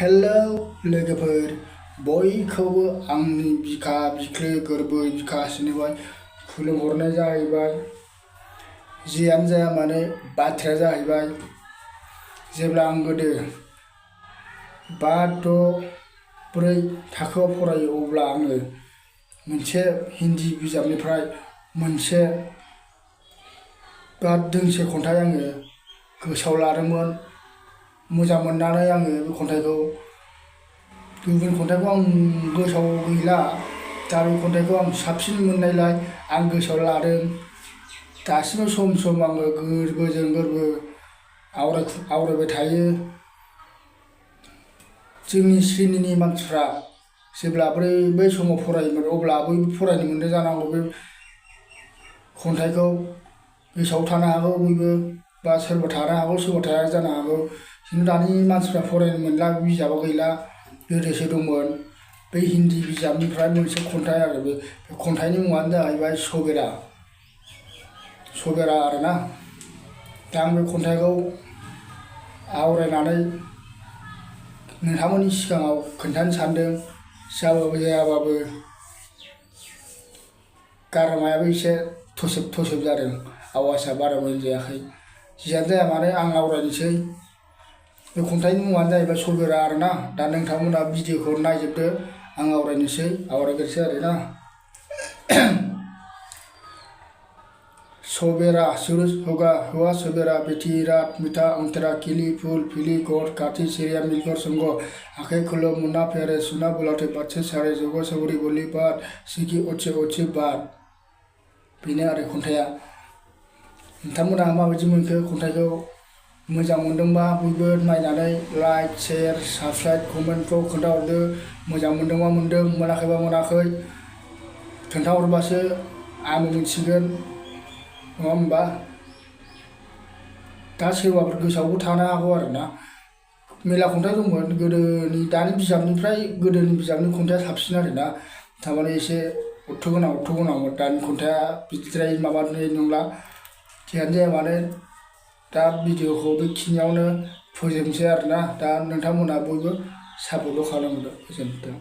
Hello लोगोफोर बयखौबो आंनि बिखा बिख्लो गोरबो बिखासिनिफ्राय खुलुमहरनाय जाहैबाय। जियानो जाया मानो बाथ्राया जाहैबाय, जेब्ला आं गोदो 5-6-4 थाखोआव फरायो अब्ला आङो मोनसे हिन्दी बिजाबनिफ्राय मोनसे दोंसे खन्थाइ आङो गोसोआव लादोंमोन। मोजां मोननानै आङो बे खन्थाइखौ, गुबुन खन्थाइखौ आं गोसोआव गैला, दा बे खन्थाइखौ आं साबसिन मोननायलाय आं गोसोआव लादों। दासिमबो सम सम आङो गोरबोजों गोरबो आवरायबाय थायो। जोंनि श्रेणिनि मानसिफ्रा जेब्ला बै समाव फरायोमोन अब्ला बयबो फरायनो मोनदों जानांगौ बे खन्थाइखौ। गोसोआव थानो हागौ बयबो, बा सोरबा थानो हागौ सोरबा थाया जानो हागौ। खिन्थु दानि मानसिफ्रा फरायनो मोनला, बिजाबा गैला, गोदोसो दंमोन। बै हिन्दी बिजाबनिफ्राय मोनसे खन्थाइ आरो बे खन्थाइनि मुङानो जाहैबाय सवेरा आरोना। दा आं बे खन्थाइखौ आवरायनानै नोंथांमोननि सिगाङाव खोन्थानो सानदों। जाबाबो जायाबाबो गारामायाबो एसे थसेब जादों, आवाजआ बारा मोजां जायाखै। जियानो जाया मानो आं आवरायनोसै। बे खन्थाइनि मुङानो जाहैबाय सवेरा आरोना। दा नोंथांमोना भिडिअखौ नायजोबदो, आं आवरायग्रोसै आरोना। सवेरा शुरू हुआ सवेरा, बीती रात मीठा अंधेरा, खिली फूल खिली गोद काटी चिड़िया मिलकर संगो, आंखें खोलो मुन्ना प्यारे सुना बुलाते बच्चे सारे जगो सबरी बोली बात सीखी अच्छी बात। बेनो आरो खन्थाइया। नोंथांमोना माबायदि मोनखो खन्थाइखौ? मोजां मोनदोंबा बयबो नायनानै लाइक, शेयार, साबस्क्राइब, कमेन्टखौ खोन्थाहरदो। मोजां मोनदोंबा मोनदों, मोनाखैबा मोनाखै। खोन्थाहरबासो आंबो मिथिगोन, नङा होमबा? दा सोरबाफोर गोसोआवबो थानो हागौ आरोना। मेरला खन्थाइ दंमोन गोदोनि, दानि बिजाबनिफ्राय गोदोनि बिजाबनि खन्थाइया साबसिन आरोना। थारमाने एसे अर्थ गोनांमोन। दानि खन्थाइया बिदिद्राय माबानाय नंला। जियानो जाया मानो दा भिडिअखौ बेखिनियावनो फोजोबनोसै आरोना। दा नोंथांमोना बयबो सापर्टल' खालामदो। गोजोन्थों।